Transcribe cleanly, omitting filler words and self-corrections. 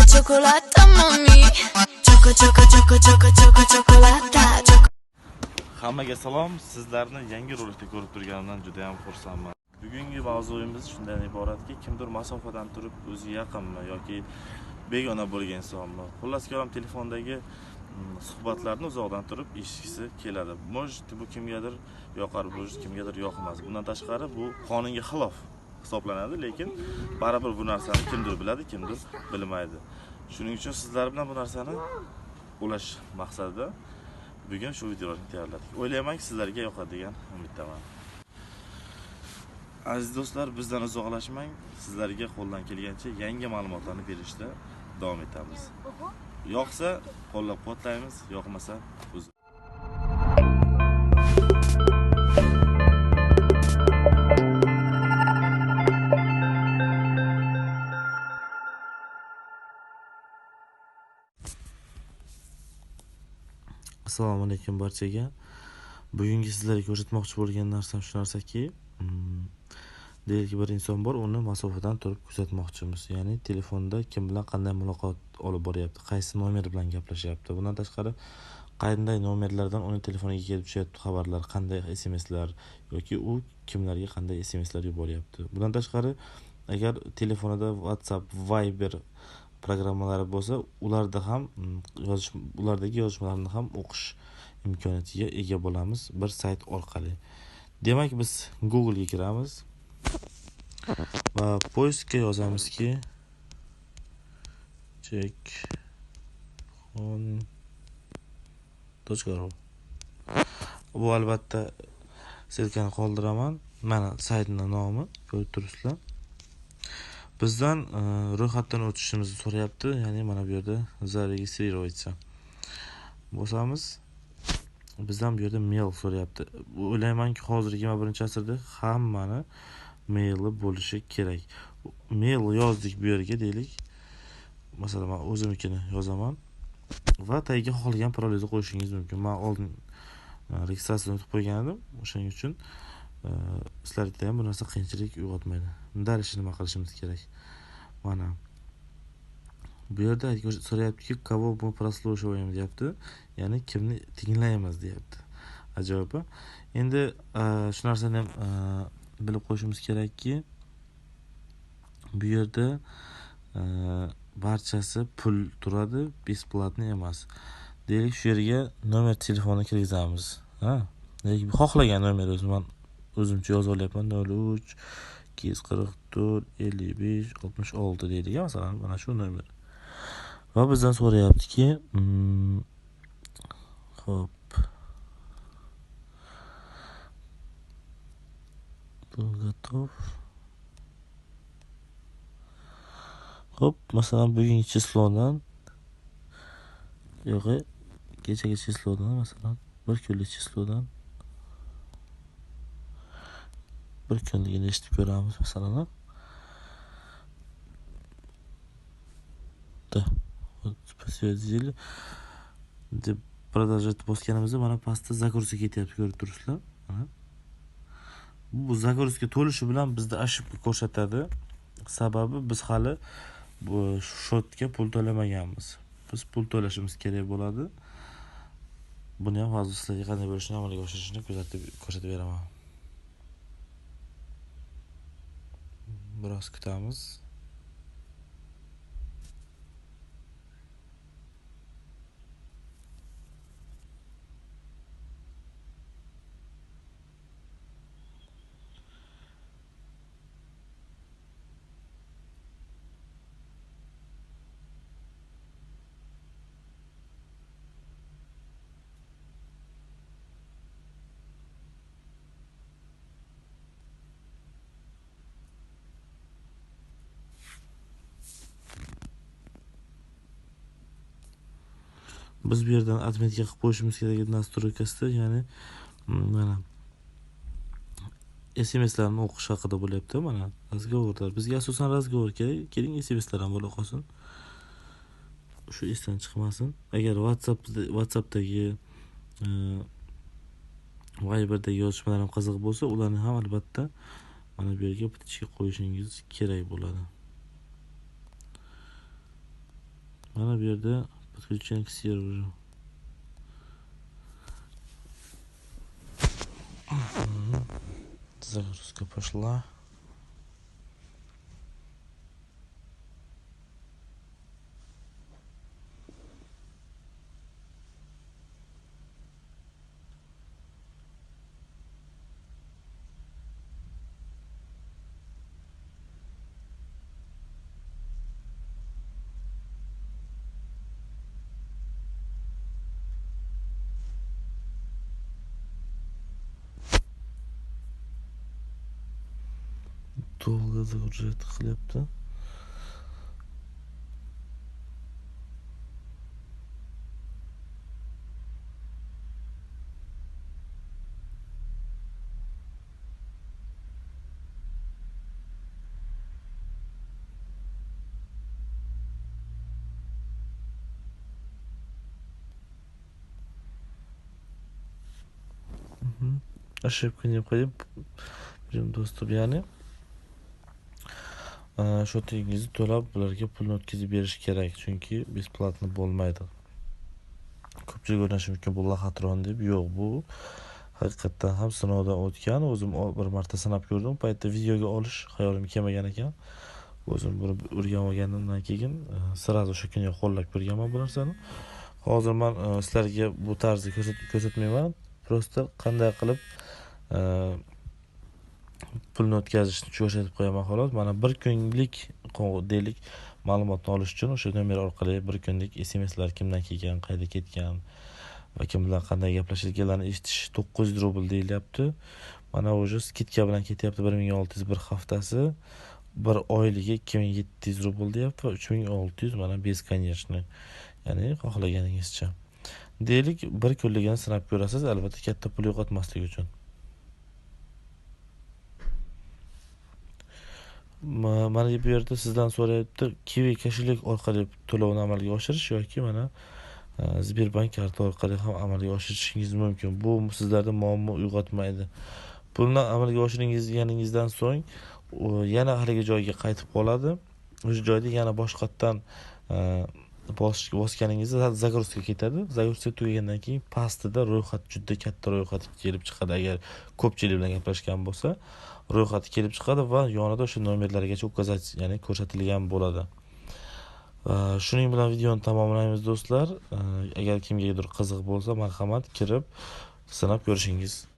Cioccolata, mami. Choco, choco, choco, choco, choco, chocolata. Choco. Hammaga salom. Sizlarni yangi rolikda ko'rib turganimdan juda ham xursandman. Bugungi mavzuyimiz shundan iboratki, kimdir masofadan turib o'ziga yaqinmi yoki begona bo'lgan insonmi, xullas kalom telefondagi suhbatlarni uzoqdan turib eshitgisi keladi. Может, bu kimgadir yoqar, может, kimgadir yoqmas. Bundan tashqari bu qonunga xilof hisoblanadi, lekin baribir bu narsani kimdir biladi, kimdir bilmaydi. Shuning uchun sizlar bilan bu narsani ulash maqsadida bugun shu videolarni tayyorladik. O'ylaymanki, sizlarga yoqadi degan umiddaman. Aziz do'stlar, bizdan uzoqlashmang. Sizlarga qo'ldan kelgancha yangi ma'lumotlarni berishda davom etamiz. Yoqsa qo'llab-quvvatlaymiz, yoqmasa o'zi. Assalomu alaykum barchaga. Bugungi sizlarga ko'rsatmoqchi bo'lgan narsam shu narsaki, deylik bir inson bor, uni masofadan turib kuzatmoqchimiz. Ya'ni telefonda kim bilan qanday muloqot olib boryapti, qaysi nomer bilan gaplashyapti. Bundan tashqari qanday nomerlardan uning telefoniga kelib tushyapti xabarlar, qanday SMSlar yoki u kimlarga qanday SMSlar yuboryapti. Bundan tashqari agar telefonida WhatsApp, Viber programmalari bo'lsa, ularda ham ulardagi yozishmalarni ham o'qish imkoniyatiga ega bo'lamiz bir sayt orqali. Demak, biz Google ga kiramiz va поиск ga yozamizki checkhon.ru. Bu albatta ссылкani qoldiraman. Mana saytning nomi ko'rib turibsizlar. Bizdan ro'yxatdan o'tishimizni so'rayapti. Ya'ni mana bu yerda зарегистрироваться bosamiz. Bizdan bu yerda mail so'rayapti. O'ylaymanki, hozir 21-asrda hammani maili bo'lishi kerak. Mail yozdik bu yerga deylik. Masalan, men o'zimnikini yozaman va tagiga xohlagan parolingizni qo'yishingiz mumkin. Men oldin registratsiyadan o'tib qo'ygan edim. O'shaning uchun sizlarda ham bu narsa qiyinchilik uyg'otmaydi. Dальше nima qilishimiz kerak? Mana bu yerda so'rayaptiki, кого мы прослушиваем deyapti. Ya'ni kimni tinglaymiz deyapti. Ajoyib. Endi shu narsani ham bilib qo'yishimiz kerakki, bu yerda barchasi pul turadi, бесплатный emas. Deylik, shu yerga nomer telefonni kirgizamiz. Ha? Deylik, xohlagan nomer o'zim men o'zimcha yozib olyapman. 03 244 55 66 deylik, masalan, mana shu nomer. Va bizdan so'rayaptiki, xo'p. Bu готов. Xo'p, masalan, bugungi числоdan yo'q, kechagi числоdan, masalan, bir kunlik числоdan bir kunligini eshitib ko'ramiz, masalan. Да. Вот подтвердили. Deb продолжать bosganimizda mana pastda загрузка ketyapti, ko'rib turibsizlar. Mana. Bu загрузка to'lishi bilan bizda ошибка ko'rsatadi. Sababi biz hali bu shotga pul to'lamaganmiz. Biz pul to'lashimiz kerak bo'ladi. Buni ham hozir sizlarga qanday bo'lishini, amalga oshirishini ko'rsatib beraman. Biroz kutamiz. Biz bu yerdan отметка qilib qo'yishimiz kerak edi настройкасida, ya'ni mana SMSlarni o'qish haqida bo'lyapti. Mana разговорlar. Bizga asosan разговор kerak. Keling, SMSlar ham bo'la qolsin. Shu esdan chiqmasin. Agar WhatsAppdagi, Viber'dagi yozishmalar ham qiziq bo'lsa, ularni ham albatta mana bu yerga bitishga qo'yishingiz kerak bo'ladi. Mana bu yerda подключение к серверу. Загрузка пошла. Долго загружает хлеб-то. Угу. Ошибка необходим. Берем доступ, ya'ni shotingizni to'lab bularga pulni o'tkazib berish kerak, chunki бесплатно bo'lmaydi. Ko'pchilik o'ylashi mumkin bu laxatron deb. Yo'q, bu haqiqatdan ham sinovdan o'tgan. O'zim bir marta sinab ko'rdim. U paytda videoga olish xayolimga kelmagan ekan. O'zim buni o'rganib olganimdan keyin sразу o'sha kuni qo'llab ko'rganman bu narsani. Hozir men sizlarga bu tarzda ko'rsatmayman. Просто qanday qilib pulni o'tkazishni ko'rsatib qo'yaman xolos. Mana bir kunlik deylik ma'lumotni olish uchun o'sha nomer orqali bir kunlik SMSlar kimdan kelgan, qayerda ketgan va kim bilan qanday gaplashilganlarni eshitish 900 rubl deyilyapti. Mana уже skidka bilan ketyapti 1600 bir haftasi, bir oyligi 2700 rubl deyapti va 3600 mana бесконечный, ya'ni xohlaganingizcha. Deylik bir kunligini sinab ko'rasiz, albatta katta pul yo'qotmaslik uchun. Mana bu yerda sizdan so'rayapti, Kiwi koshelek orqali to'lovni amalga oshirish yoki mana Sberbank karta orqali ham amalga oshirishingiz mumkin. Bu sizlarda muammo uyg'otmaydi. Pulni amalga oshiringizganingizdan so'ng yana haligi joyga qaytib qoladi. O'sha joyda yana boshqatdan bosganingizda загрузка ketadi. Загрузка tugagandan keyin pastida ro'yxat, juda katta ro'yxat kelib chiqadi. Agar ko'pchilik bilan gaplashgan bo'lsa, ro'yxat kelib chiqadi va yonida o'sha nomerlargacha указать, ya'ni ko'rsatilgan bo'ladi. Shuning bilan videoni tamomlaymiz do'stlar. Agar kimgadir qiziq bo'lsa, marhamat kirib sinab ko'rishingiz.